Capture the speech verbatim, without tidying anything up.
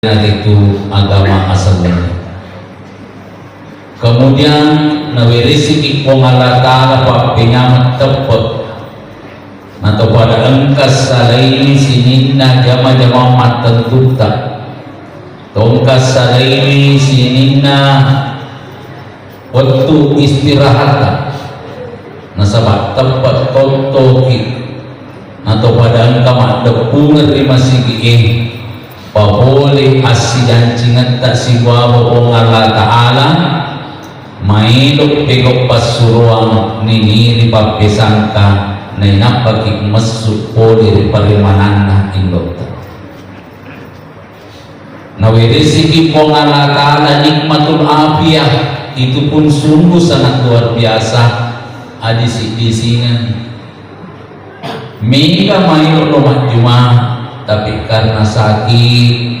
Naritu agama asalna. Kemudian naweresiki Puang Allah Ta'ala pappenyameng teppe'. Nato pada engka salaiwi sininna jama-jama mattentutta. Tongka salaiwi sininna wettu istirahatta, nasaba teppe' tottoki. Nato pada engka maddeppungeng ri masigi'e, papole assijancingetta sibawa Puang Allah Ta'ala, maelo pegau passuroang niniri pappesangka, nainappaki messu pole ri paremananna indotta. Naweresiki Puang Allah Ta'ala nikmatul afiyah, itu pun sungguh sangat luar biasa, adisi-disingeng. Mega maelo lo majjuma, tapi karena sakit,